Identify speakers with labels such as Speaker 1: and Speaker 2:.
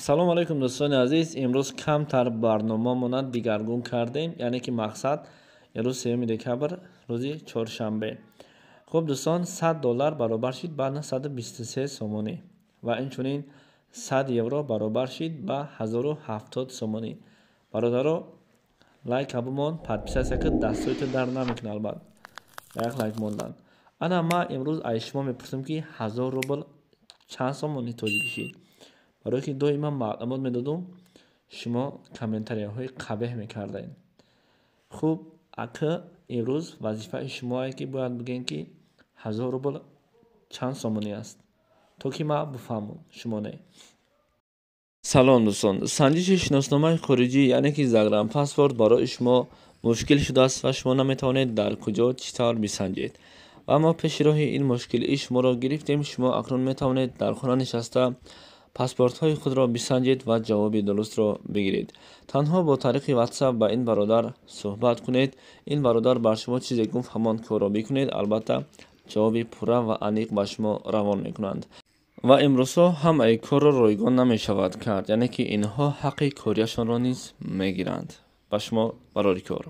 Speaker 1: Салом алайкум, дӯстони азиз. Имрӯз камтар барномамона дигаргун кардем, яъне ки мақсад имрӯз 3 декабр, рӯзи чоршанбе. Хуб, дӯстон, 100 доллар баробар шид ба 923 сомонӣ ва инчунин 100 евро баробар шид ба 1070 сомонӣ. Бародаро, лайка бимон, подписаться ки дастҳои ту дар намекунад, албат ба як лайк мондан. Ана, ман имрӯз аз шумо мепурсам, ки 1000 рубл чанд сомонӣ тоҷикӣ шид? Барое ки доима маълумот медодум, шумо комментарияҳои қабеҳ мекардаед. Хуб, ака, имрӯз вазифаи шумое, ки бояд бигӯем, ки 1000 рубл чанд сомонӣ аст, то ки ман бифаҳмам, шумо не. Салом, дӯстон. Санҷиши шиносномаи хориҷӣ, яъне ки загранпаспорт, барои шумо мушкил шудааст ва шумо наметавонед дар куҷо, чӣ тавр бисанҷед. Ва мо пеши роҳи ин мушкилии шуморо гирифтем. Шумо акнун метавонед дар хона нишаста паспортҳои худро бисанҷед ва ҷавоби дурустро бигиред. Танҳо бо тариқи WhatsApp ба ин бародар суҳбат кунед. Ин бародар бар шумо чизе гуфт, ҳамон корро бикунед. Албатта, ҷавоби пурра ва аниқ ба шумо равон мекунанд. Ва имрӯзҳо ҳамаи корро ройгон намешавад кард, яъне ки инҳо ҳаққи корияшонро низ мегиранд. Ба шумо барори кор.